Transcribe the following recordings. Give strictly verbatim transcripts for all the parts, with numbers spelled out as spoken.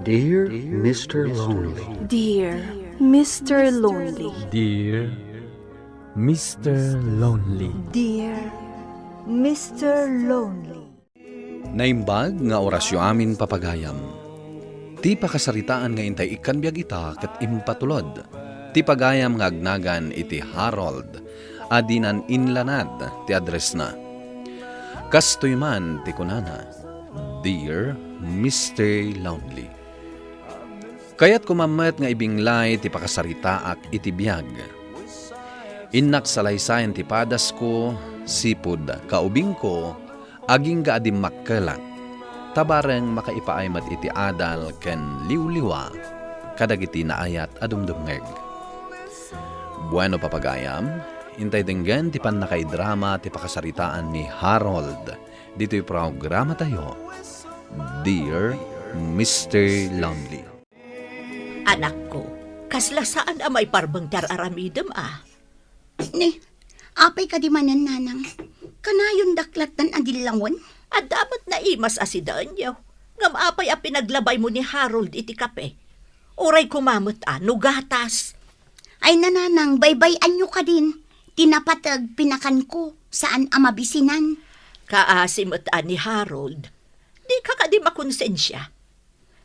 Dear Mister Lonely. Dear Mister Lonely. Dear Mister Lonely. Dear Mister Lonely. Naimbag nga orasyo amin, papagayam. Ti pakasaritaan nga intay ikkan biag ita ket impatulod ti pagayam nga agnagan iti Harold a dinan inlanad ti addressna. Kastoy man ti kunana, "Dear Mister Lonely." Kayatko man met nga ibinglay ti pakasaritaak iti biag. Innak salaysayan ti padasko, sipud kaubingko, agingga a dimmakkelak, ta bareng makaipaay met iti adal ken liwliwa kadagiti naayat a dumdumngeg. Bueno, papagayam, intay denggen ti pannakaidrama ti pakasaritaan ni Harold ditoy programatayo, Dear Mister Lonely. Anakko, kasla saan a maiparbeng ti ar-aramidem a? Ni, apay kadi manen, nanang? Kanayon daklattan a dillawen? Adda met naimas a sidaenyo. Ngem apay a pinaglabaymo ni Harold iti kape? Uray koma met a no gatas. Ay, nanang, baybay-anyo kadin. Ti napateg pinakanko, saan a mabisinan. Kaasi met a ni Harold. Dika kadi makonsensia?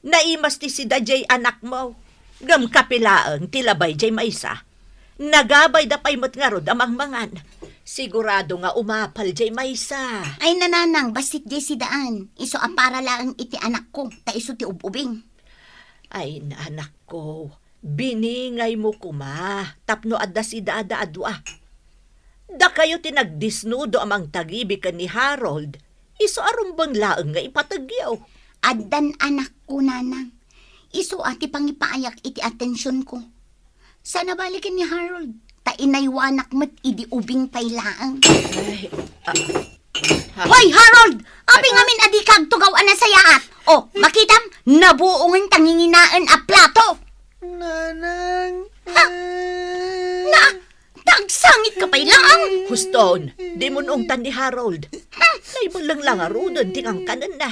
Naimas ti sida jay anakmo. Ngem kape laeng ti labay jay maysa. Nagabayda pay met ngarud a mangmangan. Sigurado nga umapal jay maysa. Ay, nanang, bassit jay sidaan. Isu a para laeng iti anakko, ta isu ti ub-ubing. Ay, anakko, biningaymo koma tapno adda sidada a dua. Dakayo ti nagdisnudo a mangtagibi ken ni Harold, isu a rumbeng laeng nga ipategyo. Addan anakko, nanang. Isu a ti pangipaayak iti atensionko. Saan a baliken ni Harold, ta inaywanak met idi ubing pay laeng. Ay, ah, ha? Hoy, Harold! Apay ngamin a dika agtugaw a nasayaat? O, makitam, nabuongen ta nginginaen a plato. Nanang. Ha? Na, ta agsangitka pay laeng. Huston, dimo ungtan ni Harold. Naibelleng la ngaruden ti kankanenna.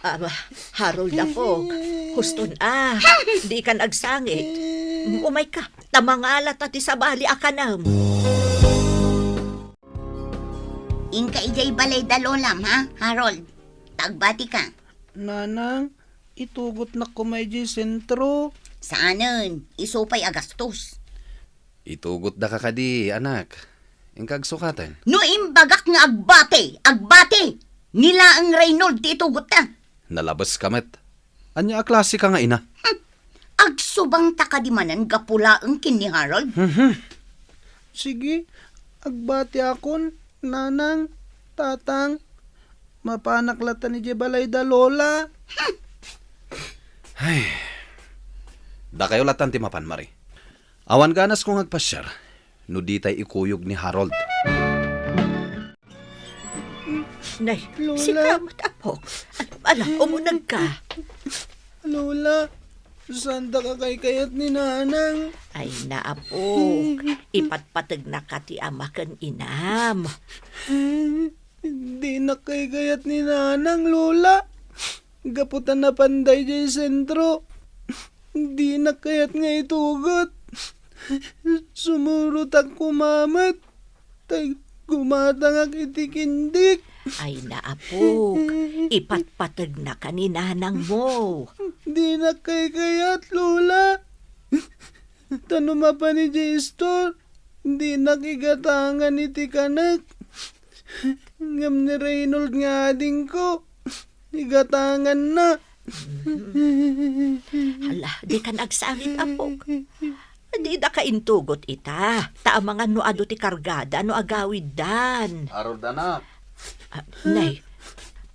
Ah, Harold, apok, huston a, dikan agsangit. Umayka, ta mangalata ti sabali a kanem. Inka idiay balay da lolam, ha, Harold? Ta agbatika. Nanang, itugotnak koma idiay sentro. Saanen, isu pay a gastos. Itugotdaka kadi, anak. Inka agsukaten. No imbagak nga agbati, agbati! Ni laeng Reynold ti itugotta. Nalabeska met. Ania a klaseka nga ina? Hmm. Agsubangta kadi manen gapu laeng ken ni Harold? Mhm. Sige, agbatiakon, nanang, tatang. Mapanak latan idiay balay da lola. Hmm. Ay. Dakayo latan ti mapan, Mari. Awan ganasko nga agpasiar no ditay ikuyog ni Harold. Nay, Lola. Sika met, apok. Ala, umunegka. Lola, saandaka kaykayat ni Nanang? Ay, apok, ipatpategnaka ti ama ken inam. Dinak kaykayat ni Nanang, Lola. Gapu ta napanda idiay sentro, dinak kayat nga itugot. Sumurotak koma met, ta gumatangak iti kindik. Ay, apok, ipatpategnaka ni nanangmo. Dinak kaykayat, Lola. Ta no mapan idiay istor, dinak igatangan iti kanek. Ngem ni Reynold nga adingko, igatanganna. Hala, dikan agsangit, apok. Didaka intugot ita, ta amangan no adu ti kargada no agawiddan. Harold, anak. Ah, nay,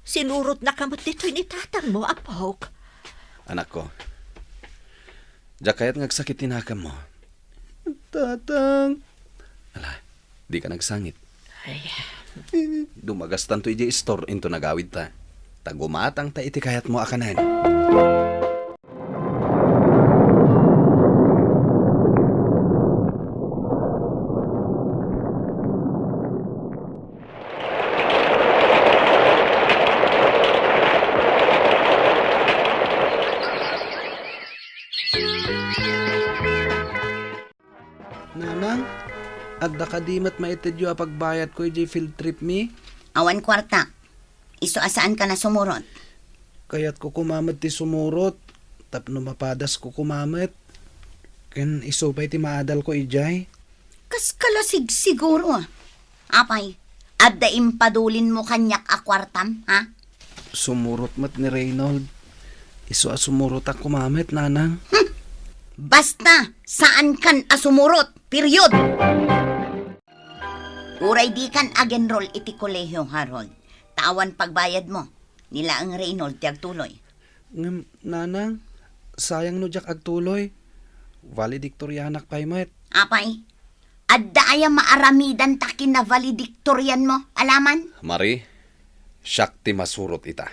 sinurotnaka met ditoy ni tatangmo, apok. Anakko, diak kayat nga agsakit ti nakemmo. Tatang. Ala, dikan agsangit. Ay. Dumagastanto idiay istor inton agawidta. Ta gumatangta iti kayatmo a kanen. Adda kadi met maitedyo a pagbayadko idiay field trip mi? Awan kuarta. Isu a saankan a sumurot. Kayatko koma met ti sumurot tapno mapadasko koma met. Ken isu pay ti maadalko idiay. Kaskala sigsiguro. Apay, adda impadulinmo kaniak a kuartam, ha? Sumurot met ni Reynold. Isu a sumurotak koma met, Nanang. Hmm. Basta, saankan a sumurot. Period! Uray dikan ag-enroll iti kolehio, Harold, ta awan pagbayadmo. Ni laeng Reynold ti agtuloy. Ngem, Nanang, sayang no diak agtuloy. Valedictorianak pay met. Apay, adda aya maaramidan ta kinavaledictorianmo, alaman? Marie, siak ti masurot ita.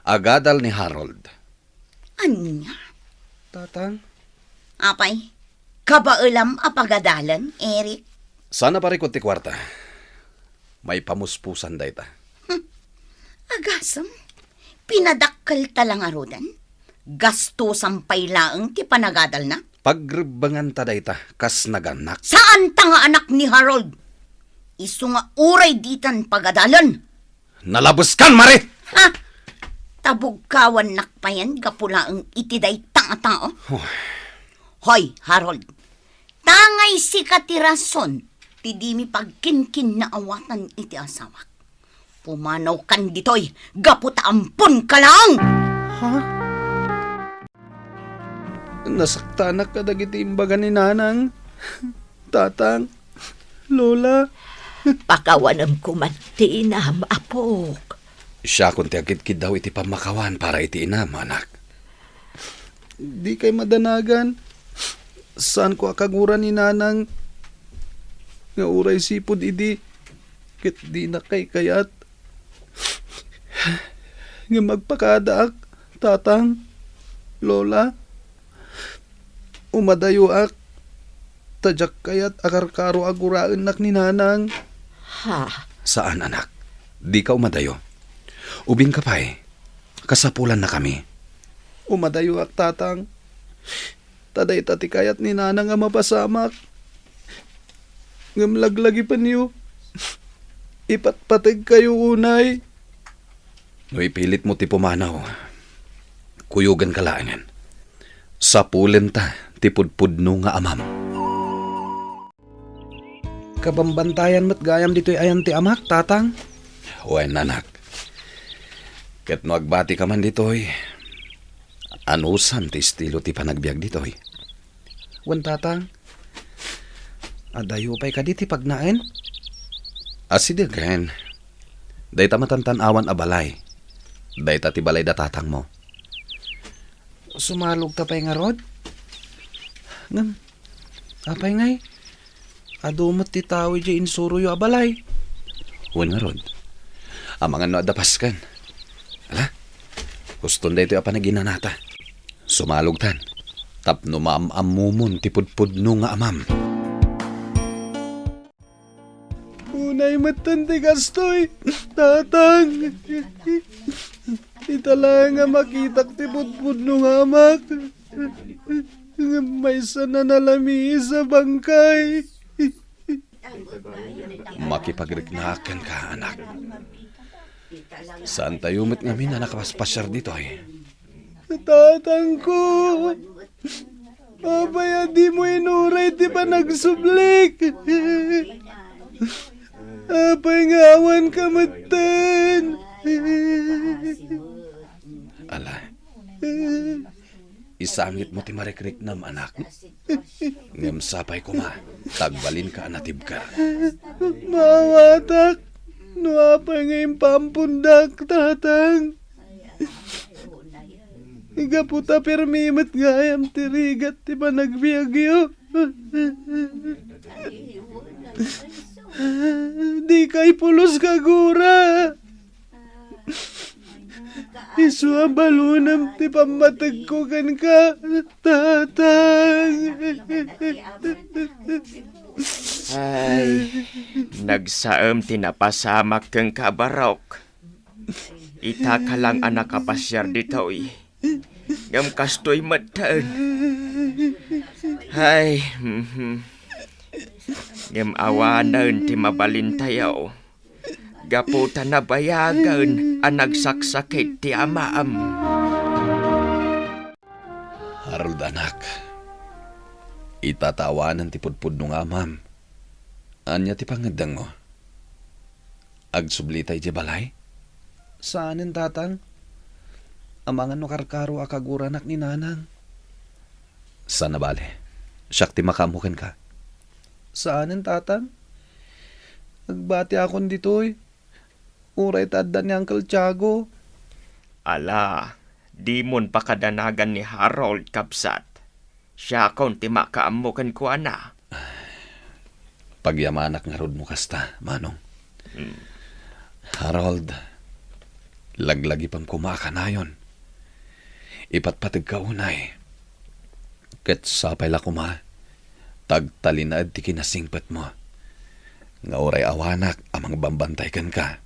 Agadal ni Harold. Ania? Tatang? Apay, kabaelam a pagadalen, Eric? Saan a parikut ti kuarta. Maipamuspusan dayta. Hmm. Agasem, pinadakkelta la ngaruden? Gastusan pay laeng ti panagadalna? Pagrebbenganta dayta kas nagannak. Saanta nga anak ni Harold. Isu nga uray ditan pagadalen. Nalabeskan, Marie! Ha? Tabugkawannak payen gapu laeng iti dayta a tao? Hoy. Hoy, Harold. Tangay sika ti rason ti dimi pagkinkinnaawatan iti asawak. Pumanawkan ditoy gapu ta amponka laeng! Ha? Nasaktanak kadagiti imbaga ni Nanang, Tatang, Lola. Pakawanem koma ti inam, apok. Siakon ti agkidkiddaw iti pammakawan para iti inam, anak. Dikay madanagan. Saanko a kagura ni Nanang nga uray sipud idi ket dina kay kayat. Ngem agpakadaak, Tatang, Lola. Umadayoak, ta diak kayat a karkaro a guraennak ni Nanang. Ha? Saan, anak. Dika umadayo. Ubingka pay. Kasapulannakami. Umadayoak, Tatang. Ta dayta ti kayat ni Nanang a mapasamak. Ngem laglagipenyo, ipatpategkayo unay. No ipilitmo ti pumanaw, kuyoganka laengen. Sapulenta ti pudpudno nga amam. Kabambantayan met gayam ditoy ayan ti amak, Tatang? Wen, anak. Ket no agbatika man ditoy, anusam ti estilo ti panagbiag ditoy? Wen, Tatang. Adayo pay kadi ti pagnaen? Asidegen. Dayta matantan-awan a balay. Dayta ti balay da tatangmo. Sumalogta pay ngarud? Ngem, apay ngay? Adu met ti tao idiay insuroyo a balay. Wen ngarud. Amangan no adda pasken. Ala, huston daytoy a panaginanata. Sumalogtan, tapno maam-ammomon ti pudpudno nga amam. Unay metten ti kastoy, Tatang. Ita laeng a makitak ti pudpudno nga amak. Ngem maysa a nalamiis a bangkay. Makipagriknaak kenka, anak. Saantayo met ngamin a nakapaspasiar ditoy. Tatangko, apay a dimo inuray ti panagsublik? Apay nga awanka metten? Ala, isangitmo ti marikriknam, anak. Ngem sapay koma, ta agbalinka a natibker. Maawatak no apay nga impaampondak, Tatang. Gapu ta permi met gayam ti rigat ti panagbiagyo. Dika ipulos, kagura. Isu a balunem ti pammategko kenka, Tatang. Ay, nagsaem ti napasamak kenka, Barok. Itaka lang a nakapasiar ditoy. Ngem kastoy metten. Ay, mhm. Ngem awanen ti mabalintayo, gapu ta nabayagen a nagsaksakit ti amam. Harold, anak, ita ta awanen ti pudpudno nga amam, ania ti pangngeddengmo? Agsublita idiay balay? Saanen, Tatang. Amangan no karkaro a kaguranak ni Nanang. Saan a bale. Siak ti makaammo kenka. Saanen, Tatang. Agbatiakon ditoy. Uray ta adda ni Uncle Tiago. Ala, dimon pakadanagan ni Harold, kabsat. Siakon ti makaammo kenkuana. Pagyamanak ngarud no kasta, Manong. Hmm. Harold, laglagipem koma a kanayon. Ipatpategka unay. Ket sapay la koma, ta agtalinaed ti kinasingpetmo, nga uray awanak a mangbambantay kenka.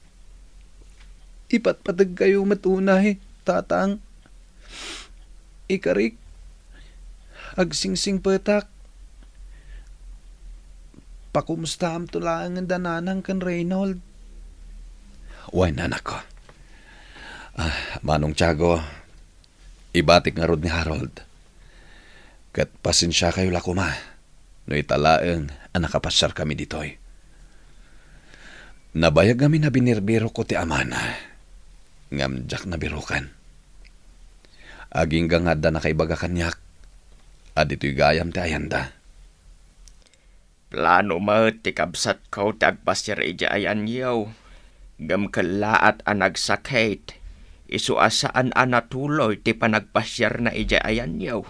Ipatpategkayo met unay, Tatang. Ikarik, agsingsingpetak. Pakumustaamto laengen da Nanang ken Reynold. Wen, anakko. Ah, Manong Tiago, ibatik ngarud ni Harold. Ket pasensiakayo la koma no ita laeng a nakapasiarkami ditoy. Nabayag ngamin a binirbirokko ti amana, ngem diak nabiroken. Agingga nga adda nakaibaga kaniak a ditoy gayam ti ayanda. Plano met ti kabsatko ti agpasiar idiay ayanyo, ngem kellaat a nagsakit, isu a saan a natuloy ti panagpasiarna idiay ayanyo.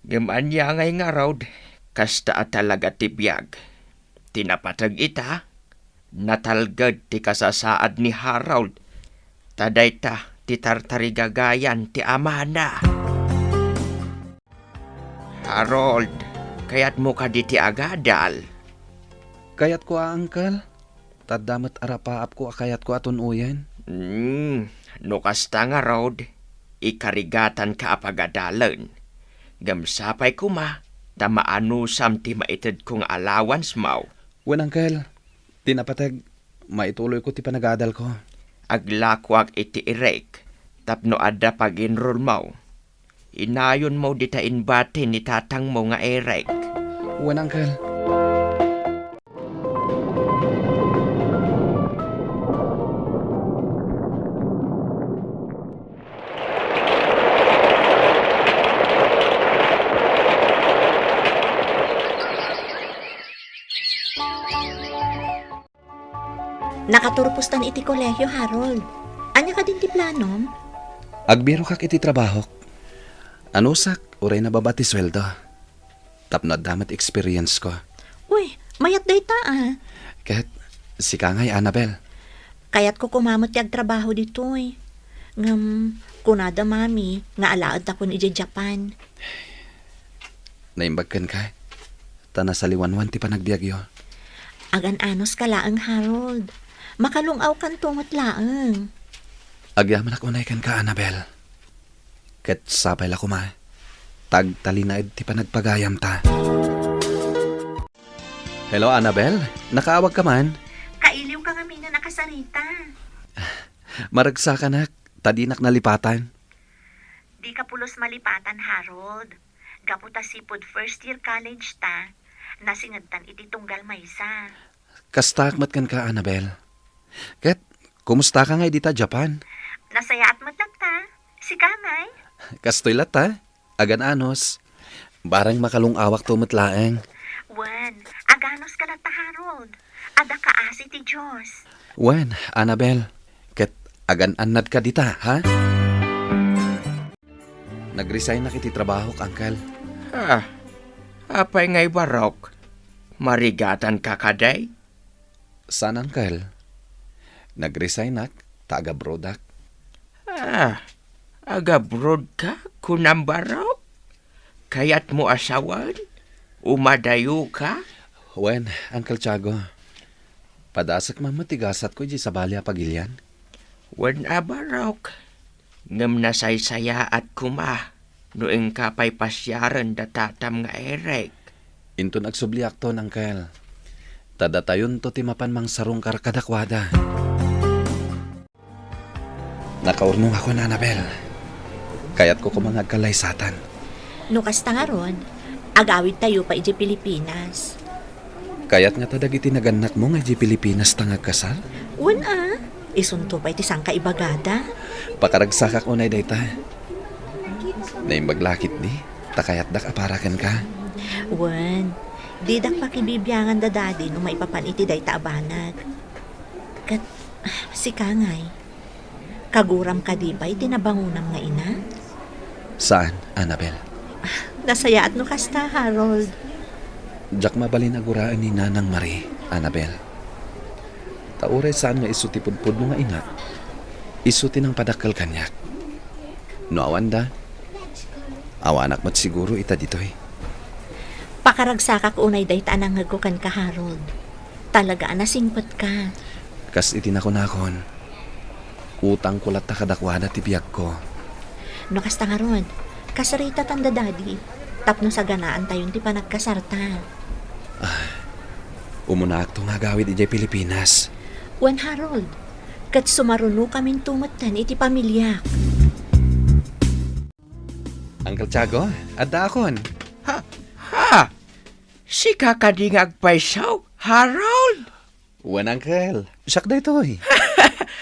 Ngem ania ngay ngarud, kasta a talaga ti biag. Ti napateg ita, natalged ti kasasaad ni Harold, ta dayta ti tartarigagayan ti amana. Harold, kayatmo kadi ti agadal? Kayatko a, Uncle. Ta adda met arapaapko a kayatko a tun-oyen. Hmm, no kasta ngarud, ikarigatanka a pagadalen. Ngem sapay koma, ta maanusam ti maitedko nga allowance-mo. Wen, Uncle. Ti napateg, maituloyko ti panagadalko. Aglakoak iti Eric tapno adda pag-enrollmo. Inayonmo dita inbati ni tatangmo nga Eric. Wen, Uncle. Nakaturpostan iti kolehio, Harold. Ania kadin ti planom? Agbirokak iti trabahok. Anusak, uray nababa ti sueldo. Tapno adda met experience ko. Uy, mayat dayta, ah. Ket, sika ngay, Annabel? Kayatko koma met ti agtrabaho ditoy. Ngem, kunada Mami nga alaedtakon idiay Japan. Naimbag kenka, ta nasaliwanwan ti panagbiagyo. Agan-anos ka laeng, Harold. Makalung-awkanto met laeng. Agyamanak unay kenka, Annabel. Ket sapay la koma, ta agtalinaed ti panagpagayamta. Hello, Annabel. Nakaawag ka man? Kailiw ka ngamin a nakasarita. Maragsakanak, ta dinak nalipatan. Di ka pulos malipatan, Harold. Gapu ta sipud first year college ta, nasingedtan iti tunggal maysa. Kastaak met kenka, Annabel. Ket, kumusta ka ngay dita Japan? Nasayaat met latta. Sika ngay? Kastoy latta. Agan-anos. Barang makalung-awakto met laeng. Wen, aganos ka latta, Harold. Adda kaasi ti Dios. Wen, Annabel. Ket agan-annadka dita, ha? Nagresignak iti trabahok, Uncle. Ah, apay nga ibarok? Marigatanka kadi? Saan, Uncle. Nagresignak ta agabroadak. Ah, agabroad ka, kunam barok? Kayatmo a sawen? Umadayo ka? Wen, Uncle Tiago. Padasek man met ti gasatko idiay sabali a pagilian. Wen a barok. Ngem nasaysayaat koma no inka pay pasiaren da tatam nga Eric. Inton agsubliakton, Uncle, ta datayonto ti mapan mangsarungkar kadakuada. Nakaurnongakon, Annabel. Kayatko koma nga agkalaysatan. No kasta ngarud, agawidtayo pay idiay Pilipinas. Kayat ngata dagiti nagannakmo nga idiay Pilipinas ta nga agkasar? Wen a, isunto pay ti sangkaibagada. Pakaragsakak unay dayta. Naimbag la ketdi, ta kayatdak a para kenka. Wen, didak pakibibiangan da Daddy no maipapan iti dayta a banag. Ket, ah, sika ngay, kaguram kadi pay ti nabangonam nga ina? Saan, Annabel. Nasayaat no kasta, Harold. Diak mabalin a guraen ni Nanang Marie, Annabel. Ta uray saan nga isu ti pudpudno nga ina, isu ti nangpadakkel kaniak. No awanda, awanak met siguro ita ditoy. Pakaragsakak unay dayta a nangngegko kenka, Harold. Talaga a nasingpetka. Kas iti nakunakon, utangko latta kadakuada ti biagko. No kasta ngarud, kasritatan da Daddy, tapno saganaantayon ti panagkasarta. Ah, umunaakto nga agawid idiay Pilipinas. Wen, Harold, ket sumarunokaminto metten iti pamiliak. Uncle Tiago, addaakon. Ha? Ha? Sika kadi nga agpayso, Harold? Wen, Uncle. Siak daytoy.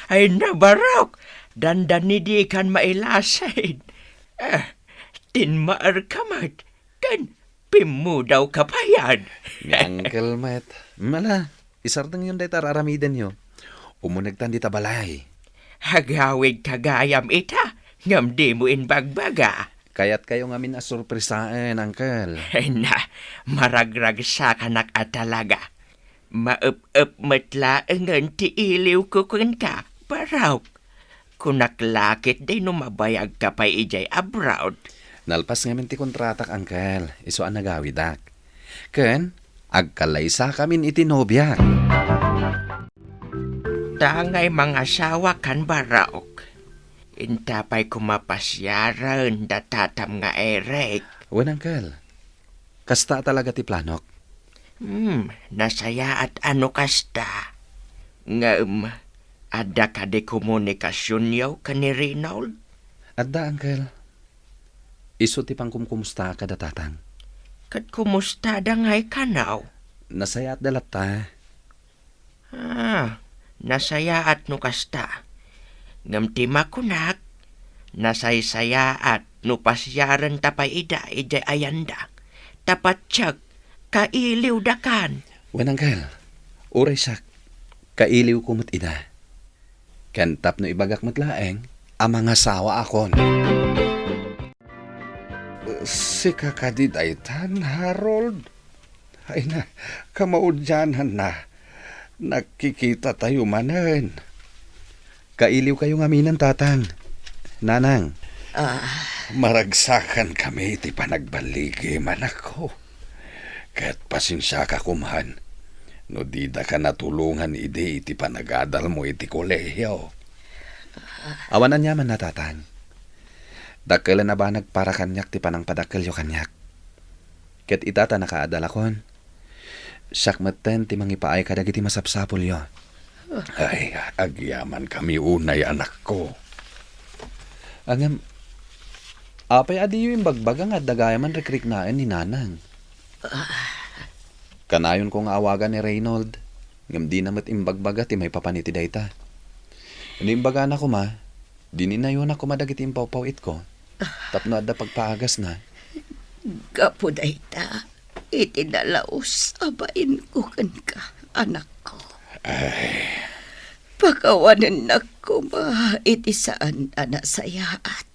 Ay, nabarok. Dandani dikan mailasin. Eh, tinmaerka met. Ken pimmudawka payen. Ni Uncle met. Mala, isardengyon dayta ar-aramidenyo. Umunegtan dita balay. Agawidka gayam ita, ngem dimo imbagbaga. Kayatkayo ngamin a sorpresaen, Uncle. Ay na, maragragsakanak a talaga. Maep-ep met laengen ti iliwko kenka, Barok. Kunak la ketdi no mabayagka pay idiay abroad. Nalpas ngamin ti kontratak, Uncle, isu a nagawidak. Ken, agkalaysakamin iti nobiak. Dangay mangasawakan, Barok. Inta pay koma pasiaren da tatam nga Eric. Wen, Uncle. Kasta a talaga ti planok. Hmm, nasayaat a no kasta. Ngem, adda kadi komunikasionyo ken ni Reynold? Adda, Uncle. Isu ti pangkumkumusta kada tatang. Ket kumusta da ngay kano? Nasayaat da latta. Ah, nasayaat no kasta. Ngem ti makunak, nasaysayaat no pasiarenta pay ida idiay ayanda. Ta patiek, kailiwdakan. Wen, Uncle, uray siak, kailiwko met ida. Ken tapno ibagak met laeng a mangasawaakon. Sika kadi daytan, Harold? Ay na, kamaudiananna. Nakikitatayo manen. Kailiwkayo ngaminen, Tatang. Nanang. Ah. Maragsakankami iti panagballigim, anakko. Ket pasensiaka koman no didaka natulongan idi iti panagadalmo iti kolehio. Awan aniamanna, Tatang. Dakkelen a banag para kaniak ti panangpadakkelyo kaniak. Ket ita ta nakaadalakon, siak metten ti mangipaay kadagiti masapsapulyo. Ay, agyamankami unay, anakko. Ngem, apay a diyo imbagbaga nga adda gayam a rikriknaen ni Nanang? Kanayonko nga awagan ni Reynold, ngem dina met imbagbaga ti maipapan iti dayta. No imbagana koma, dininnayonak koma dagiti impawpaw-itko tapno adda pagpaagasna. Gapu dayta, iti nalaus a bainko kenka, anakko. Ay. Pakawanennak koma iti saan a nasayaat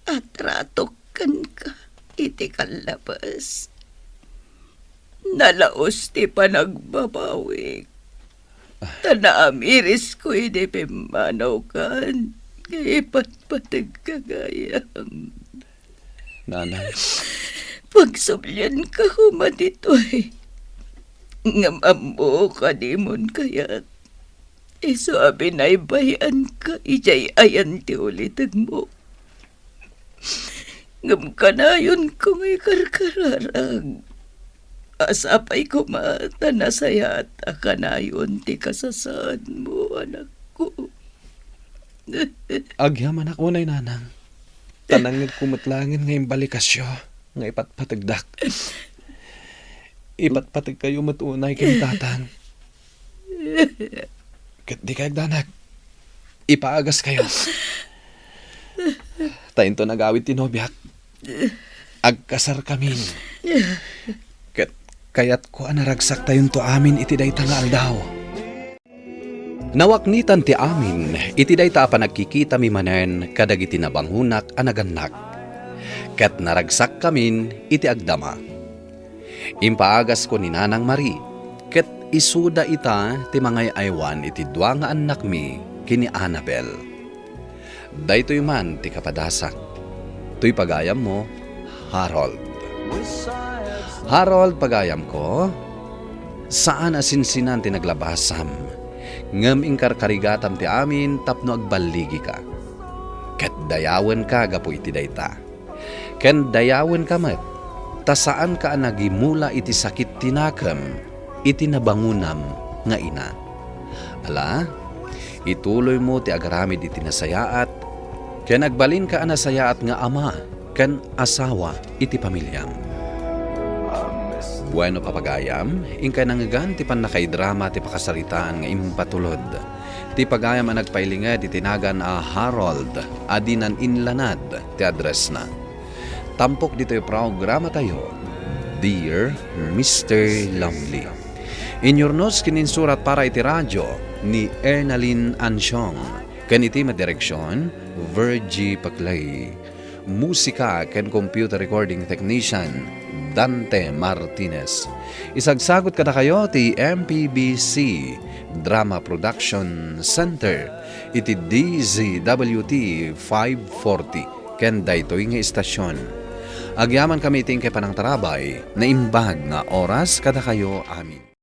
a tratok kenka iti kallabes. Nalaus ti panagbabawik, ta naamirisko idi pimmanawkan nga ipatpategka gayam. Nanang. Pagsublianka koma ditoy. Ngem ammok a dimon kayat. Isu a binaybay-anka idiay ayan ti ulitegmo. Ngem kanayonko nga ikarkararag. Sapay koma ta nasayaat a kanayon ti kasasaadmo, anakko. Agyamanak unay, nanang. Ta nangngegko met laengen nga imbalikasyo nga ipatpategdak. Ipatpategkayo met unay ken tatang. Ket dikay agdanag. Ipaagaskayo. Ta inton agawid ti nobiak, agkasarkamin. Ket kayatko a naragsaktayon amin iti dayta nga aldaw. Nawaknitan ti amin iti dayta a panagkikitami manen kadagiti nabangonak a nagannak. Ket naragsakkamin iti agdama. Impaagasko ni Nanang Marie, ket isuda ita ti mangay-aywan iti dua nga annakmi ken ni Annabel. Daytoy man ti kapadasak. Toy pagayammo, Harold. Harold, pagayamko, saan a sinsinan ti naglabasam, ngem inkarkarigatam ti amin tapno agballigika. Ket dayawenka gapu iti dayta. Ken dayawenka met, ta saanka a nagimula iti sakit ti nakem iti nabangonam nga ina. Ala, ituloymo ti agaramid iti nasayaat, ken agbalinka a nasayaat nga ama ken asawa iti pamiliam. Bueno, papagayam, inkay nangngegan ti pannakaidrama ti pakasaritaan nga impatulod. Ti pagayam a nagpailinged iti nagan a Harold a dinan inlanad ti addressna. Tampok ditoy programatayo, Dear Mister Lonely. Inyurnos ken insurat para iti radio ni Ernalyn Ansiong, ken iti madireksion, Virgie Paclay. Musika ken computer recording technician, Dante Martinez. Isagsagot kadakayo ti M P B C Drama Production Center iti D Z W T five forty ken daytoy nga istasyon. Agyamankami iti inkay panangtarabay, naimbag nga oras kadakayo amin.